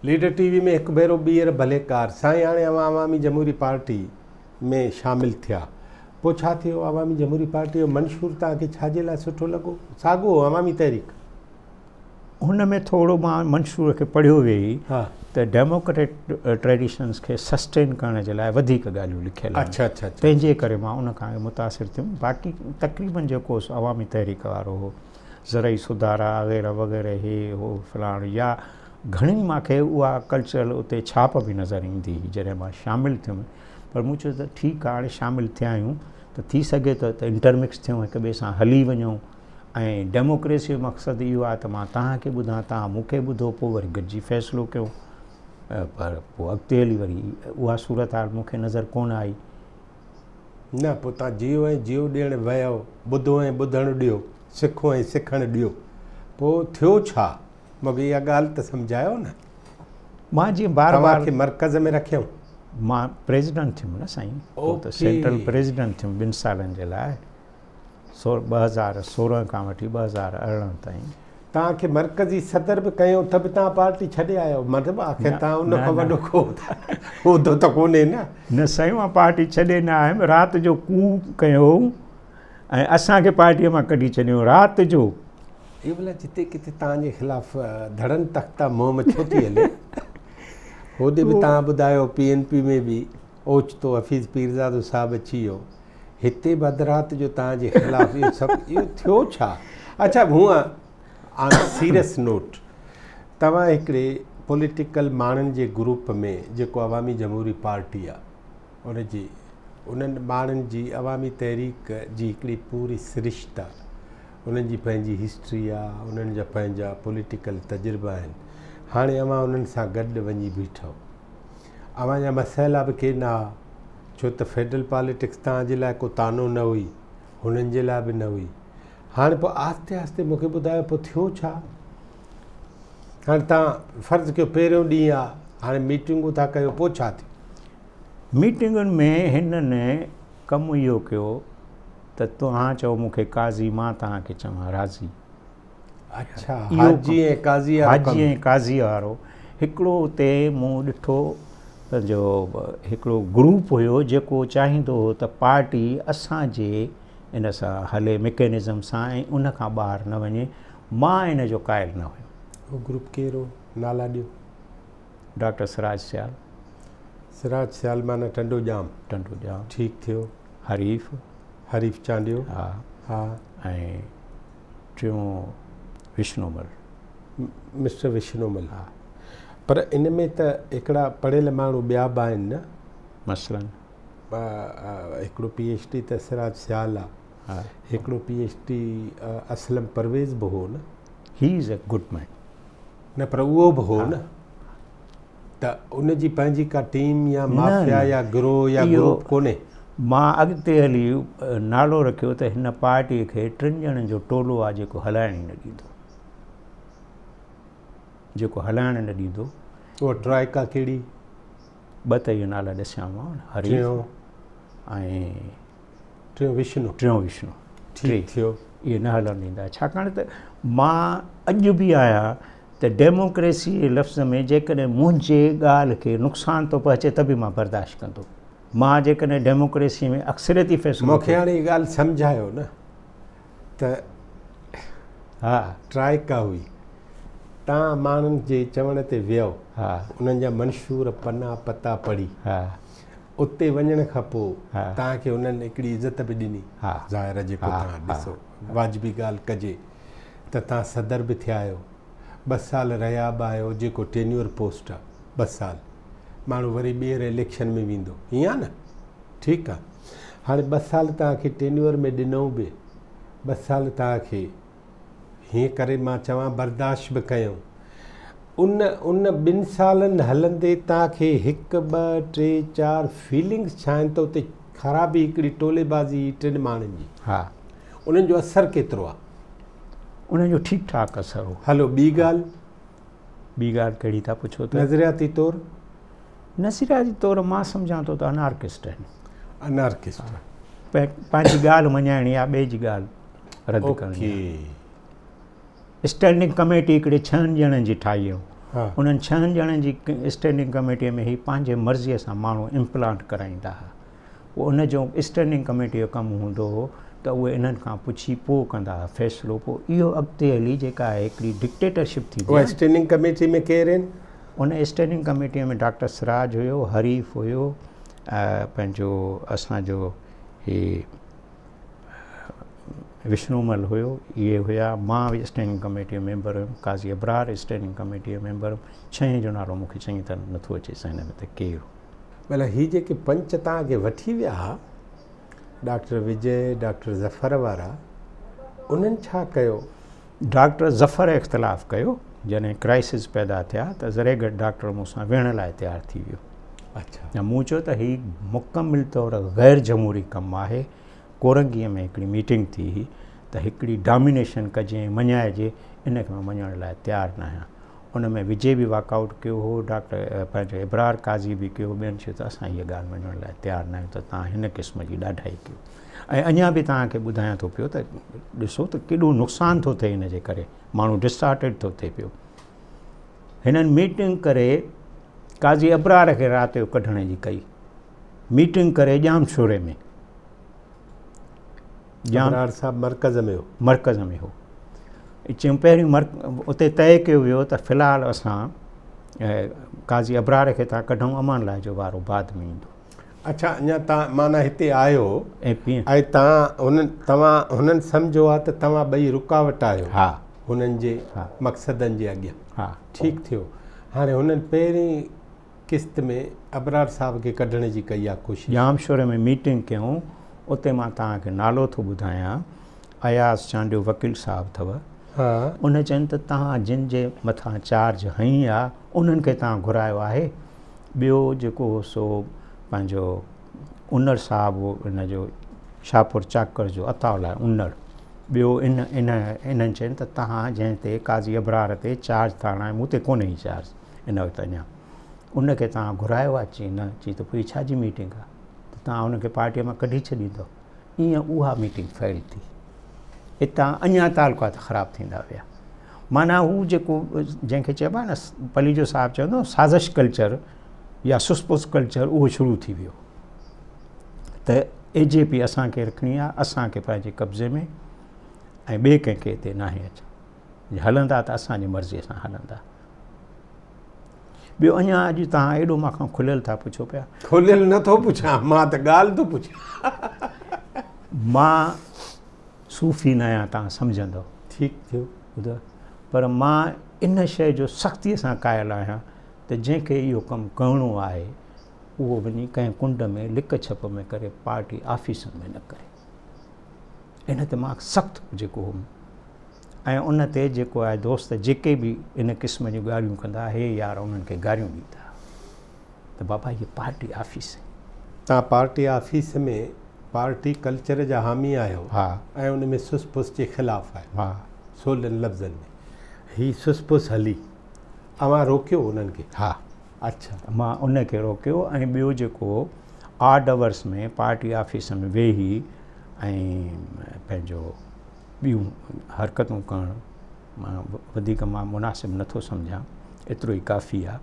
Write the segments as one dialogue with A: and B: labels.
A: Leader ٽي V ۾ هڪ ڀيرو ٻيهر ڀليڪار سائين هاڻي اوهان عوامي جمهوري پارٽي ۾ شامل ٿيا پوء ڇا ٿيو عوامي جمهوري پارٽي جو منشور توهان کي ڇا جي لاء سٺو لڳو ساڳو عوامي تحريڪ.
B: هن ۾ ٿورو مان منشور کي پڙهيو ويهي ته ڊيموڪريٽ ٽريڊيشنز کي سسٽين ڪرڻ جي لاء وڌيڪ ڳالهيون لکيل آهن
A: اڇا اڇا
B: تنهن جي ڪري مان ان کان متاثر ٿيم باقي تقريبن جيڪو عوامي تحريڪ وارو هو زرعي سڌارا وغيره وغيره هي هو فلاڻو يا گهڻي مان کي اها ڪلچرل اتي ڇاپ به نظر ايندي هئي جڏهن مان شامل ٿيم پر مون چيو ته ٺيڪ آهي هاڻي شامل ٿيا آهيون ته ٿي سگهي ٿو ته انٽرمڪس ٿيون هڪ ٻئي سان هلي وڃون ۽ ڊيموڪريسي جو مقصد اهو آهي ته مان توهان کي ٻڌان توهان مون کي ٻڌو پوء وري گڏجي فيصلو ڪيون پر پوء اڳتي هلي وري اها صورتحال مون کي نظر ڪونه آئي.
A: نه پوء توهان جيئو ۽ جيئو ڏيڻ ويو، ٻڌو ۽ ٻڌڻ ڏيو، سکو ۽ سکڻ ڏيو، پوء ٿيو ڇا؟ مون کي اها ڳالهه ته سمجهايو نه.
B: مان جيئن بار بار.
A: توهان کي مرڪز ۾ رکيائون.
B: مان پريزيڊنٽ ٿيم نه سائين. پوء ته سينٽرل پريزيڊنٽ ٿيم ٻن سالن جي لاء. 2016 کان وٺي 2018 تائين.
A: توهان کي مرڪزي صدر به ڪيو ته به توهان پارٽي ڇڏي آيو مطلب آخر توهان ان کان وڏو ڪو عهدو ته ڪونهي نه.
B: نه سائين مان پارٽي ڇڏي نه آيم رات جو ڪو ڪيو ۽ اسان کي پارٽي مان ڪڍي ڇڏيو رات جو.
A: اهو ڀلا جتي ڪٿي توهان جي خلاف ڌڙن تختا مهم ڇو ٿي هلي؟ هوڏي به توهان ٻڌايو پي اين پي ۾ به اوچتو حفيظ پيرزادو صاحب اچي ويو. هتي به اڌ رات جو توهان جي خلاف اهو سڀ اهو ٿيو ڇا؟ اڇا هونء آن سيريس نوٽ توهان هڪڙي پوليٽيڪل ماڻهن جي گروپ ۾ جيڪو عوامي جمهوري پارٽي آ ان جي انهن ماڻهن جي عوامي تحريڪ جي هڪڙي پوري سرشت آ انهن جي پنهنجي هسٽري آ انهن جا پنهنجا پوليٽيڪل تجربا آهن هاڻي اوهان انهن سان گڏ وڃي بيٺؤ اوهان جا مسئلا به ڪي نه ها، ڇو ته فيڊرل پاليٽڪس توهان جي لاء ڪو طعنو نه هئي، هنن جي لاء به نه هئي. هاڻي پوء آهستي آهستي مون کي ٻڌايو پوء ٿيو ڇا؟ هاڻي توهان فرض ڪيو پهريون ڏينهن آ، هاڻي ميٽنگون ٿا ڪيو، پوء ڇا ٿيو؟
B: ميٽنگن ۾ هنن ڪم اهو ڪيو ته توهان چئو مون کي قاضي، مان توهان کي چوان راضي.
A: اڇا حاجي ۽ قاضي وارو ڪم.
B: حاجي ۽ قاضي وارو هڪڙو اتي مون ڏٺو پنهنجو هڪڙو گروپ هيو جيڪو چاهيندو هو ته پارٽي اسان جي ان سان هلي مڪينزم سان ۽ ان کان ٻاهر نه وڃي مان ان جو قائل نه هيم.
A: اهو گروپ ڪير هو؟ نالا ڏيو.
B: ڊاڪٽر سراج سيال.
A: سراج سيال معنيٰ ٽنڊو ڄام.
B: ٽنڊو ڄام.
A: ٺيڪ ٿيو.
B: حريف.
A: حريف چانڊيو.
B: ها.
A: ها.
B: ۽ ٽيون وشنومل.
A: مسٽر وشنومل. ها. پر ان ۾ ته هڪڙا پڙهيل ماڻهو ٻيا به آهن نه؟
B: مثلاً؟
A: هڪڙو پي ايڇ ڊي ته سراج سيال آ.
B: ها.
A: هڪڙو P H D Aslam Pervez به هو نه؟
B: He is a good man.
A: نه پر اهو به هو نه؟ ته ان جي پنهنجي ڪا ٽيم يا مافيا يا گروهه يا گروپ ڪونهي؟
B: مان اڳتي هلي نالو رکيو ته هن پارٽيء کي ٽن ڄڻن جو ٽولو آ جيڪو هلائڻ ئي نه ڏيندو. جيڪو هلائڻ نه ڏيندو.
A: اها ٽرائيڪا ڪهڙي؟
B: ٻه ته اهي نالا ڏسيامانو حريف ۽
A: ٽيون وشنو.
B: ٽيون وشنو.
A: ٺيڪ ٿيو.
B: اهي نه هلڻ ڏيندا ڇاڪاڻ ته مان اڄ به آهيان ته ڊيموڪريسي جي لفظ ۾ جيڪڏهن منهنجي ڳالهه کي نقصان ٿو پهچي ته به مان برداشت ڪندم. مان جيڪڏهن ڊيموڪريسي ۾ اڪثريتي فيصلو
A: مون کي هاڻي هي ڳالهه سمجهايو نه ته
B: ها
A: ٽرائيڪا هئي توهان ماڻهن جي چوڻ تي ويو
B: ها
A: انهن جا منشور پنا پتا پڙهي
B: ها
A: اتي وڃڻ کان پوء
B: ها
A: توهان کي انهن هڪڙي عزت به ڏني
B: ها
A: ظاهر آهي جيڪو
B: ها
A: توهان
B: ها
A: ڏسو واجبي ڳالهه ڪجي ته توهان صدر به ٿيا آهيو، ٻه سال رهيا به آهيو جيڪو ٽينيور پوسٽ آ، ٻه سال ماڻهو وري ٻيهر اليڪشن ۾ ويندو ائين آ نه؟ ٺيڪ آ هاڻي ٻه سال توهان کي ٽينيور ۾ ڏنئون به، ٻه سال توهان کي هيئن ڪري مان چوان برداشت به ڪيائون، ان ان ٻن سالن هلندي توهان کي هڪ ٻه ٽي چار فيلنگس ڇا آهن ته اتي خرابي هڪڙي ٽولي بازي هئي ٽن ماڻهن جي.
B: ها.
A: انهن جو اثر ڪيترو آ؟
B: انهن جو ٺيڪ ٺاڪ اثر هو.
A: هلو ٻي ڳالهه.
B: ٻي ڳالهه ڪهڙي ٿا پڇو ته؟
A: نظرياتي طور؟
B: نظرياتي طور مان سمجهان ٿو ته انارڪسٽ آهن.
A: انارڪسٽ.
B: پنهنجي ڳالهه مڃائڻي آ ٻئي جي ڳالهه رد ڪرڻي آ.
A: اوڪي.
B: اسٽينڊنگ ڪميٽي هڪڙي ڇهن ڄڻن جي ٺاهي هئي. انهن ڇهن ڄڻن جي اسٽينڊنگ ڪميٽيء ۾ هي پنهنجي مرضيء سان ماڻهو امپلانٽ ڪرائيندا ها. پوء ان جو اسٽينڊنگ ڪميٽيء جو ڪم هوندو هو ته اهي انهن کان پڇي پوء ڪندا ها فيصلو. پوء اهو اڳتي هلي جيڪا هڪڙي ڊڪٽيٽرشپ ٿيندي
A: اها اسٽينڊنگ ڪميٽي ۾ ڪير آهن؟
B: ان اسٽينڊنگ ڪميٽيء ۾ ڊاڪٽر سراج هيو، حريف هيو، پنهنجو اسان جو هي وشنومل هيو، اهي هيا. مان به اسٽينڊنگ ڪميٽيء جو ميمبر هيم، قاضي ابرار اسٽينڊنگ ڪميٽيء جو ميمبر هو. ڇهين جو نالو مون کي چڱي طرح نٿو اچي ذهن ۾ ته ڪير هو.
A: ڀلا هي جيڪي پنچ توهان کي وٺي ويا ها، ڊاڪٽر وجي، ڊاڪٽر ظفر وارا، انهن ڇا ڪيو؟
B: ڊاڪٽر ظفر اختلاف ڪيو، جڏهن ڪرائسز پيدا ٿيا ته ذري گهٽ ڊاڪٽر مون سان ويهڻ لاء تيار ٿي ويو.
A: اڇا.
B: مون چيو ته هي مڪمل طور غير جمهوري ڪم آهي. ڪورنگيء ۾ هڪڙي ميٽنگ ٿي هئي ته هڪڙي ڊامينيشن ڪجي ۽ مڃائجي، ان کي مان مڃڻ لاء تيار ناهيان. ان ۾ وجي به واڪ آئوٽ ڪيو هو، ڊاڪٽر پنهنجو ابرار قاضي به ڪيو، ٻين چيو ته اسان هيء ڳالهه مڃڻ لاء تيار ناهيون ته توهان هن قسم جي ڏاڍائي ڪيو. ۽ اڃا به توهان کي ٻڌايان ٿو پيو ته ڏسو ته ڪيڏو نقصان ٿو ٿئي ان جي ڪري، ماڻهو ڊسهارٽيڊ ٿو ٿئي پيو. هنن ميٽنگ ڪري قاضي ابرار کي رات جو ڪڍڻ جي ڪئي، ميٽنگ ڪري ڄامشوري ۾.
A: ابرار صاحب مرڪز ۾ هو.
B: مرڪز ۾ هو. چيم پهريون اتي طئي ڪيو ويو ته في الحال اسان قاضي ابرار کي ٿا ڪڍون، امان الله جو وارو بعد ۾ ايندو.
A: اڇا اڃا تان معنيٰ هتي آيو ۽ تان هنن توهان هنن سمجهيو آ ته توهان ٻئي رڪاوٽ آهيو
B: ها
A: هنن جي مقصدن جي اڳيان.
B: ها.
A: ٺيڪ ٿيو. هاڻي هنن پهرين قسط ۾ ابرار صاحب کي ڪڍڻ جي ڪئي آ ڪوشش.
B: ڄامشوري ۾ ميٽنگ ڪيون اتي مان توهان کي نالو ٿو ٻڌايان اياز چانڊيو وڪيل صاحب اٿو.
A: ها.
B: ان چين ته توهان جن جي مٿان چارج هنئي آ انهن کي توهان گهرايو آهي. ٻيو جيڪو هو سو پنهنجو انڙ صاحب هو ان جو شاهپور چاڪر جو عطاء الله انڙ. ٻيو ان ان انهن چين ته توهان جنهن تي قاضي ابرار تي چارج ٿا هڻايو مون تي ڪونهي هي چارج ان وقت اڃا ان کي توهان گهرايو آهي؟ چي نه. چي ته پوء هي ڇا جي ميٽنگ آهي ته توهان ان کي پارٽيء مان ڪڍي ڇڏيندؤ. ايئن اها ميٽنگ فيل ٿي. اتان اڃا تعلقات خراب ٿيندا ويا. معنيٰ هو جيڪو جنهن کي چئبو آهي نه پليجو صاحب چوندو هو سازش ڪلچر يا سس پس ڪلچر اهو شروع ٿي ويو ته اي جي پي اسان کي رکڻي آهي، اسان کي پنهنجي قبضي ۾ ۽ ٻئي ڪنهن کي هتي ناهي اچڻ. هلندا ته اسان جي مرضيء سان هلندا. ٻيو اڃا اڄ توهان ايڏو مان کان کليل ٿا پڇو پيا.
A: کليل نه ٿو پڇان، مان ته ڳالهه ٿو پڇان.
B: مان صوفي نه آهيان توهان سمجهندؤ.
A: ٺيڪ ٿيو.
B: ٻڌو پر مان ان شيء جو سختيء سان قائل آهيان ته جنهن کي اهو ڪم ڪرڻو آهي اهو وڃي ڪنهن ڪنڊ ۾ لڪ ڇپ ۾ ڪري پارٽي آفيسن ۾ نه ڪري. ان تي مان سخت جيڪو هوم ۽ ان تي جيڪو آهي دوست جيڪي به ان قسم جون ڳالهيون ڪندا هي يار انهن کي گاريون ڏيندا ته بابا هي پارٽي آفيس آهي.
A: توهان پارٽي آفيس ۾ پارٽي ڪلچر جا حامي آهيو
B: ها.
A: ۽ ان ۾ سس پس جي خلاف آهيو.
B: ها.
A: سولن لفظن ۾ هي سس پس هلي اوهان روڪيو انهن کي؟
B: ها.
A: اڇا.
B: مان ان کي روڪيو ۽ ٻيو جيڪو آڊ اورس ۾ پارٽي آفيس ۾ ويهي ۽ پنهنجو ٻيون حرڪتون ڪرڻ مان وڌيڪ مان مناسب نٿو سمجهان ايترو ئي ڪافي آهي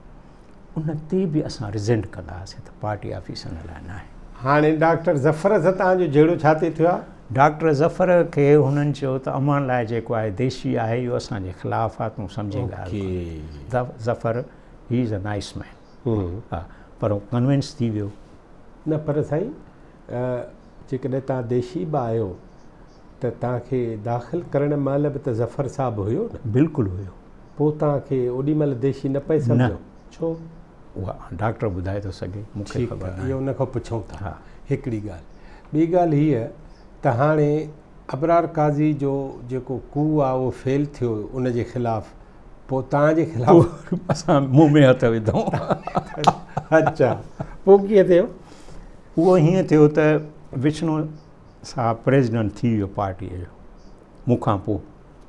B: ان تي به اسان ريزينٽ ڪندا هئاسين ته پارٽي آفيس ان لاء ناهي.
A: هاڻي ڊاڪٽر ظفر سان توهان جو جهيڙو ڇا تي ٿيو آهي؟
B: ڊاڪٽر ظفر کي هنن چيو ته امان الله جيڪو آهي ديشي آهي اهو اسان جي خلاف آهي تون سمجهي ڳالهه ڪر. Zafar he is a nice man ها پر هو ڪنوينس ٿي ويو.
A: نه پر سائين جيڪڏهن توهان ديشي به آهيو ته توهان کي داخل ڪرڻ مهل به ته ظفر صاحب هيو نه؟
B: بلڪل هيو.
A: پوء توهان کي اوڏي مهل ديشي نه پئي سمجهيو؟ ڇو؟
B: اها ڊاڪٽر ٻڌائي ٿو سگهي، مون کي خبر ناهي.
A: اهو ان کان پڇون ٿا. هڪڙي ڳالهه. ٻي ڳالهه هيء ته هاڻي ابرار قاضي جو جيڪو ڪو آ اهو فيل ٿيو ان جي خلاف پوء توهان جي خلاف؟
B: اسان منهن ۾ هٿ وڌائون.
A: اڇا پوء ڪيئن ٿيو؟
B: اهو هيئن ٿيو ته وشنو صاحب پريزيڊنٽ ٿي ويو پارٽيء جو مون کان پوء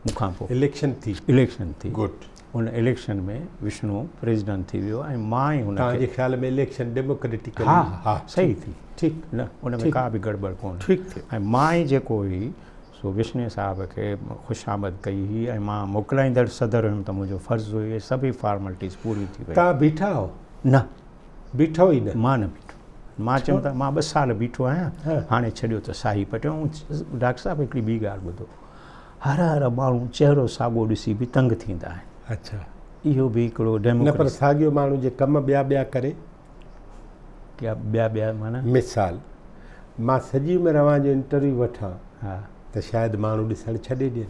B: مون کان پوء
A: اليڪشن ٿي.
B: اليڪشن ٿي.
A: گڊ.
B: ان اليڪشن ۾ وشنو پريزيڊنٽ ٿي ويو ۽ مان ئي هن کي.
A: توهان جي خيال ۾ اليڪشن ڊيموڪريٽيڪلي.
B: ها ها صحيح ٿي.
A: ٺيڪ.
B: نه ان ۾ ڪا به گڙٻڙ ڪونه.
A: ٺيڪ ٿيو.
B: ۽ مان ئي جيڪو هئي سو سو وشني صاحب کي خوش آمد ڪئي هئي ۽ مان موڪلائيندڙ صدر هيم ته منهنجو فرض هو اهي سڀئي فارملٽيز پوريون ٿي ويون.
A: توهان بيٺا هئو؟
B: نه.
A: بيٺو ئي نه؟
B: مان نه بيٺو. مان چيم ته مان ٻه سال بيٺو آهيان هاڻي ڇڏيو ته ساهي پٽيو. ۽ ڊاڪٽر صاحب هڪڙي ٻي ڳالهه ٻڌو هر هر ماڻهو چهرو ساڳو ڏسي به تنگ ٿيندا آهن.
A: اڇا.
B: اهو به هڪڙو
A: نه پر ساڳيو ماڻهو جي ڪم ٻيا ٻيا ڪري.
B: ڪيا ٻيا ٻيا معنيٰ؟
A: مثال مان سڄي عمر اوهان جو انٽرويو وٺان ته شايد ماڻهو ڏسڻ ڇڏي ڏين.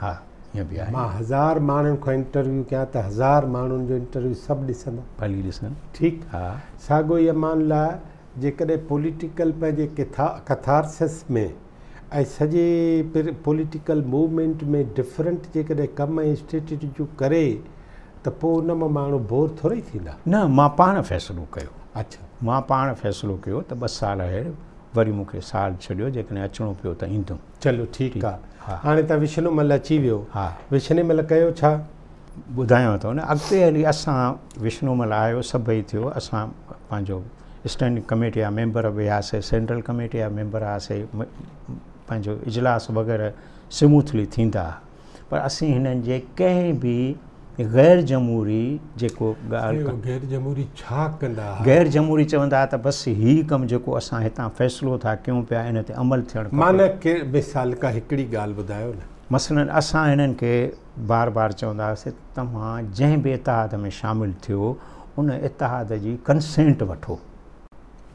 B: ها ائين به آهي.
A: مان هزار ماڻهن کان انٽرويو ڪيان ته هزار ماڻهن جو انٽرويو سڀ ڏسندا.
B: ڀلي ڏسن.
A: ٺيڪ.
B: ها.
A: ساڳيو ئي امان الله جيڪڏهن پوليٽيڪل پنهنجي ڪٿارسس ۾ ۽ سڄي پوليٽيڪل موومينٽ ۾ ڊفرنٽ جيڪڏهن ڪم ۽ اسٽريٽجيون ڪري ته پوء ان مان ماڻهو بور ٿورئي ٿيندا.
B: نه مان پاڻ فيصلو ڪيو.
A: اڇا.
B: مان پاڻ فيصلو ڪيو ته ٻه سال آهي وري مون کي سال ڇڏيو جيڪڏهن اچڻو پيو ته ايندم.
A: چلو ٺيڪ آ. هاڻي ته وشنو مل اچي ويو.
B: ها.
A: وشني مل ڪيو ڇا؟
B: ٻڌايانو ٿو نه اڳتي هلي اسان وشنو مل آيو سڀئي ٿيو اسان پنهنجو اسٽينڊنگ ڪميٽي جا ميمبر به هياسي سينٽرل ڪميٽي جا ميمبر هئاسي پنهنجو اجلاس وغيره سموٿلي ٿيندا ها پر اسين هنن جي ڪنهن به غير جمهوري جيڪو ڳالهه
A: غير جمهوري ڇا ڪندا ها؟
B: غير جمهوري چوندا ها ته بس هي ڪم جيڪو اسان هتان فيصلو ٿا ڪيون پيا ان تي عمل ٿيڻ کپي.
A: معنيٰ ڪي مثال ڪا هڪڙي ڳالهه ٻڌايو نه.
B: مثلاً اسان هنن کي بار بار چوندا هئاسين ته توهان جنهن به اتحاد ۾ شامل ٿيو ان اتحاد جي ڪنسينٽ وٺو.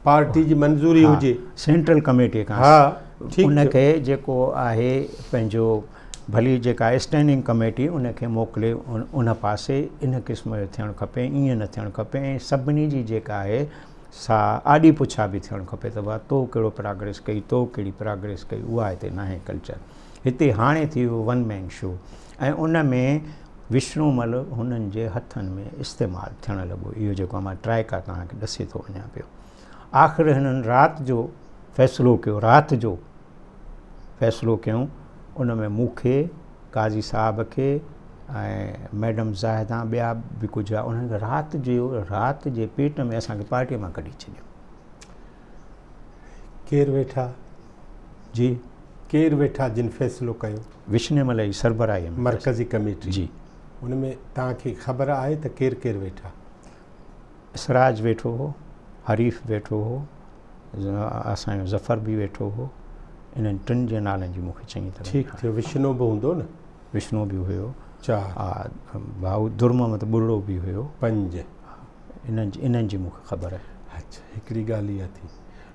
A: پارٽي جي منظوري هجي.
B: سينٽرل ڪميٽي کان ان کي جيڪو آهي پنهنجو ڀلي جيڪا اسٽينڊنگ ڪميٽي ان کي موڪلي ان پاسي ان قسم جو ٿيڻ کپي ائين نه ٿيڻ کپي ۽ سڀني جي جيڪا آهي سا آڏي پڇا به ٿيڻ کپي ته ڀا تو ڪهڙو پراگريس ڪئي تو ڪهڙي پراگريس ڪئي اها هتي ناهي ڪلچر هتي هاڻي ٿي ويو ون مين شو ۽ ان ۾ وشنو مل هنن جي هٿن ۾ استعمال ٿيڻ لڳو اهو جيڪو مان ٽرائيڪا توهان کي ڏسي ٿو وڃان پيو آخر هنن رات جو فيصلو ڪيو رات جو فيصلو ڪيون ان ۾ مون کي قاضي صاحب کي ۽ ميڊم زاهده ٻيا به ڪجهه انهن کي رات جو رات جي پيٽ ۾ اسان کي پارٽيء مان ڪڍي ڇڏيو.
A: ڪير ويٺا؟
B: جي.
A: ڪير ويٺا جن فيصلو ڪيو؟
B: وشني مل جي سربراهيء ۾.
A: مرڪزي ڪميٽي.
B: جي.
A: ان ۾ توهان کي خبر آهي ته ڪير ڪير ويٺا؟
B: سراج ويٺو هو، حريف ويٺو هو، اسان جو ظفر به ويٺو هو، انهن ٽن جي نالن جي مون کي چڱي طرح
A: ٺيڪ ٿيو، وشنو به هوندو نه؟
B: وشنو به هيو.
A: چار.
B: ها، ڀائو در محمد ٻرڙو به هيو.
A: پنج.
B: انهن جي انهن جي مون کي خبر آهي.
A: اڇا، هڪڙي ڳالهه اها ٿي.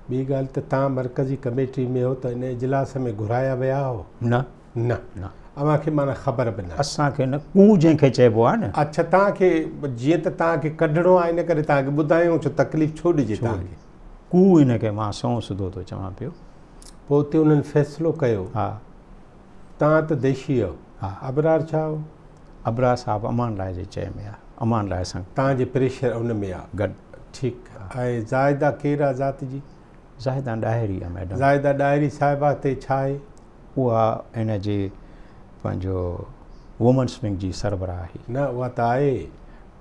A: ٻي ڳالهه ته توهان مرڪزي ڪميٽي ۾ هو ته ان اجلاس ۾ گهرايا ويا هئو؟
B: نه.
A: نه.
B: نه.
A: اوهان کي معنيٰ خبر به ناهي.
B: اسان کي نه، ڪو جنهن کي چئبو آهي نه.
A: اڇا توهان کي جيئن ته توهان کي ڪڍڻو آهي ان ڪري توهان کي ٻڌايون ڇو تڪليف ڇو ڏجي توهان کي.
B: ڪو ان کي مان سنئون سڌو ٿو چوان پيو.
A: پوء اتي انهن فيصلو ڪيو.
B: ها.
A: توهان ته ديشي آهيو.
B: ها.
A: ابرار ڇا هو؟
B: ابرار صاحب امان الله جي چئي ۾ آ. امان الله سان.
A: توهان جي پريشر ان ۾ آ.
B: گڏ.
A: ٺيڪ ۽ زاهده ڪير آ ذات جي؟
B: زاهده ڏاهري آ ميڊم.
A: زاهده ڏاهري صاحبه تي ڇا آهي؟
B: اها ان جي پنهنجو وومنس ونگ جي سربراهه آهي.
A: نه اها ته آهي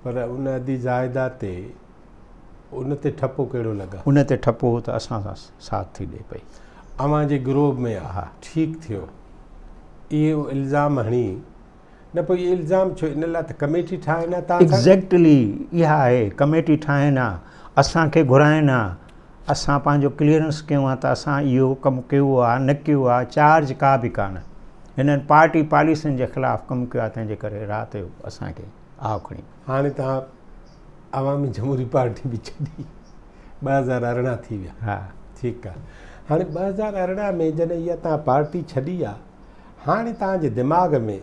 A: پر ان ادي زاهده تي ان تي ٺپو ڪهڙو لڳا؟
B: ان تي ٺپو هو ته اسان سان ساٿ ٿي ڏئي پئي.
A: اوهان جي گروهه ۾ آ.
B: ها.
A: ٺيڪ ٿيو. اهو الزام هڻي نه پوء اهو الزام ڇو ان لاء ته ڪميٽي ٺاهين ها توهان سان.
B: ايگزيڪٽلي اها آهي ڪميٽي ٺاهين ها اسان کي گهرائين ها اسان پنهنجو ڪليئرنس ڪيون ها ته اسان اهو ڪم ڪيو آ نه ڪيو آ چارج ڪا به ڪانه هنن پارٽي پاليسين جي خلاف ڪم ڪيو آ تنهن جي ڪري رات جو اسان کي آهه کڻي.
A: هاڻي توهان عوامي جمهوري پارٽي به ڇڏي 2018 ٿي ويا.
B: ها.
A: ٺيڪ آ هاڻي 2018 ۾ جڏهن اها توهان پارٽي ڇڏي آ هاڻي توهان جي دماغ ۾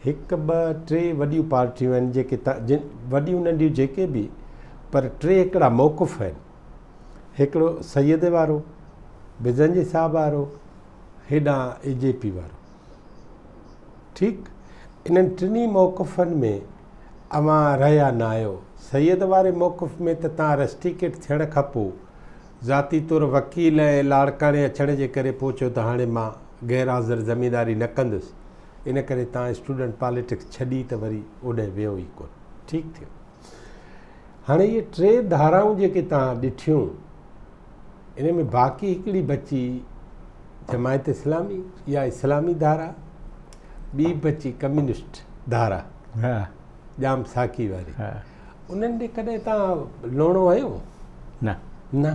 A: هڪ ٻه ٽي وڏيون پارٽيون آهن جيڪي وڏيون ننڍيون جيڪي به پر ٽي هڪڙا موقف آهن. هڪڙو سيد وارو، بزنجي صاحب وارو، هيڏانهن اي جي پي وارو. ٺيڪ انهن ٽنهي موقفن ۾ اوهان رهيا نه آهيو. سيد واري موقف ۾ ته توهان رسٽيڪيٽ ٿيڻ کان پوء ذاتي طور وڪيل ۽ لاڙڪاڻي اچڻ جي ڪري پوء چيو ته هاڻي مان غير حاضر زمينداري نه ڪندس ان ڪري توهان اسٽوڊنٽ پاليٽڪس ڇڏي ته وري اوڏانهن ويو ئي ڪونه. ٺيڪ ٿيو. هاڻي اهي ٽي ڌارائون جيڪي توهان ڏٺيون ان ۾ باقي هڪڙي بچي جماعت اسلامي يا اسلامي ڌارا، ٻي بچي ڪميونسٽ ڌارا ڄام ساقي واري. انهن ڏي ڪڏهن توهان لوڻو هنيو؟
B: نه.
A: نه.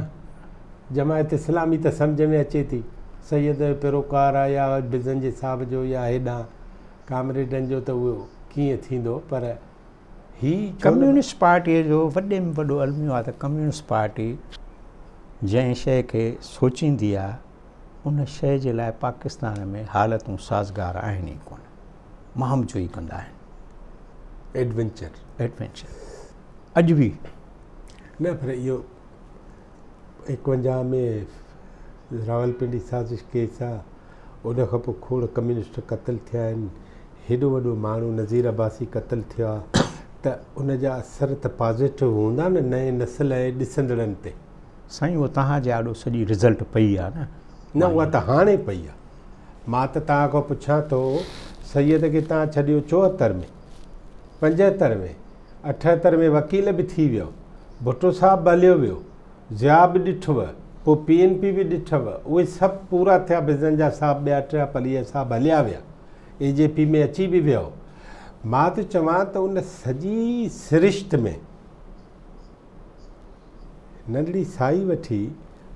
A: جماعت اسلامي ته سمجهه ۾ اچي ٿي، سيد جو پيروڪار آ يا بزنجي صاحب جو يا هيڏانهن ڪامريڊن جو ته اهو ڪيئن ٿيندو پر هي ڇو نه.
B: ڪميونسٽ پارٽيء جو وڏي ۾ وڏو الميو آ ته ڪميونسٽ پارٽي جنهن شيء کي سوچيندي آ ان شيء جي لاء پاڪستان ۾ حالتون سازگار آهن ئي ڪونه. مهم جوئي ڪندا آهن.
A: ايڊونچر.
B: ايڊونچر اڄ به.
A: نه پر اهو 51 ۾ راولپنڊي سازش ڪيس آ، ان کان پوء کوڙ ڪميونسٽ قتل ٿيا آهن، هيڏو وڏو ماڻهو نذير عباسي قتل ٿيو آ ته ان جا اثر ته پازيٽو هوندا نه نئين نسل ۽ ڏسندڙن تي.
B: سائين اهو توهان جي آڏو سڄي رزلٽ پئي آ نه.
A: نه اها ته هاڻي پئي آ. مان ته توهان کان پڇان ٿو سيد کي توهان ڇڏيو 74 ۾، 75 ۾، 78 ۾ وڪيل به ٿي ويو، ڀٽو صاحب به هليو ويو، ضياء به ڏٺو، پوء پي اين پي به ڏٺو، اهي سڀ پورا ٿيا، بزنجا صاحب ٻيا ٽيا پليجا صاحب هليا ويا، اي جي پي ۾ اچي به ويو. مان ٿو چوان ته ان سڄي سرشت ۾ ننڍڙي ساهي وٺي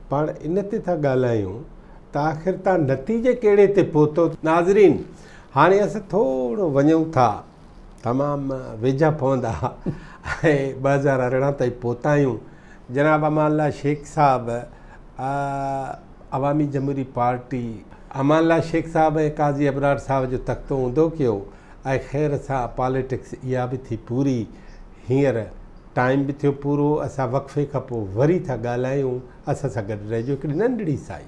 A: پاڻ ان تي ٿا ڳالهايون ته آخر توهان نتيجي ڪهڙي تي پهتو. ناظرين هاڻي اسان ٿورو وڃون ٿا تمام ويجها پوندا ۽ 2018 تائين پهتا آهيون. جناب امان الله شيخ صاحب عوامي جمهوري پارٽي امان الله شيخ صاحب ۽ قاضي ابرار صاحب جو تختو اونڌو ڪيو ۽ خير سان پاليٽڪس اها به ٿي پوري. هينئر ٽائيم به ٿيو پورو اسان وقفي کان پوء وري ٿا ڳالهايون اسان سان گڏ رهجو هڪڙي ننڍڙي ساهي.